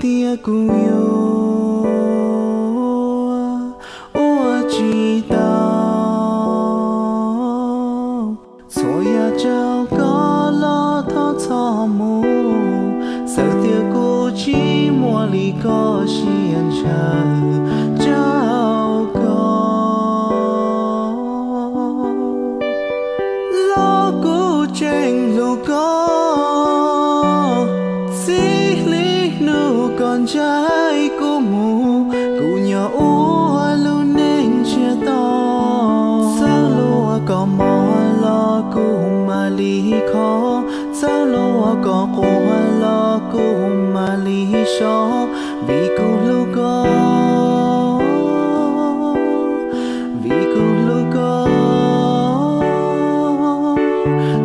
Tiam kuv yuav ua tsis tau, txhua yam caum koj los thov txhob mus, txawm tias kuv tsis muaj li koj siab ntshaw, caum koj los kuv tseem hlub koj. Txij li hnub koj ncaim kuv mus, kuv nyob ua lub neej ntsiag to. Txawm luag kom mob los kuv mam li kho, txawm luag kom quaj los kuv mam li so, vim kuv hlub koj, vim kuv hlub koj.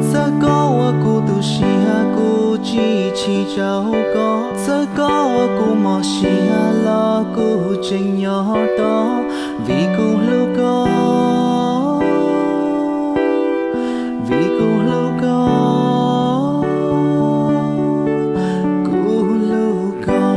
Txawm koj ua kuv tu siab kuv tsis chim rau koj, txawm koj ua kuv mob siab los kuv tseem nyob tos, vim kuv hlub koj, vim kuv hlub koj, kuv hlub koj.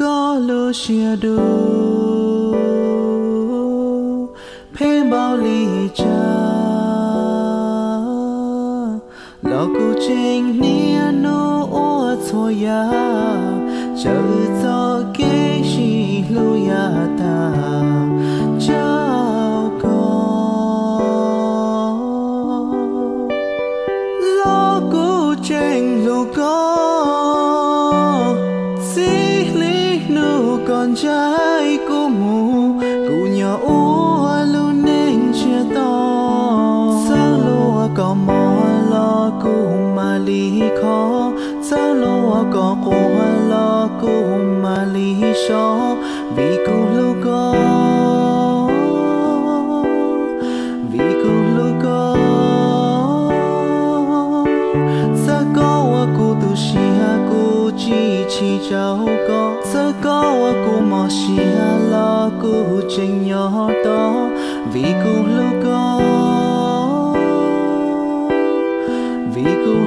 Koj lub siab dub phem npaum li cas los kuv tseem niaj hnub ua txhua yam, tsaws txoj kev sib hlub yav tag, caum koj los kuv tseem hlub koj. Txij li hnub koj ncaim kuv mus, kuv nyob ua lub neej ntsiag to. Txawm luag kom mob los kuv mam li kho, txawm luag kom quaj los kuv mam li so, vim kuv hlub koj, vim kuv hlub koj. Txawm koj ua kuv tu siab kuv tsis chim rau koj, txawm koj ua kuv mob siab los kuv tseem nyob tos, vim kuv hlub koj, vim kuv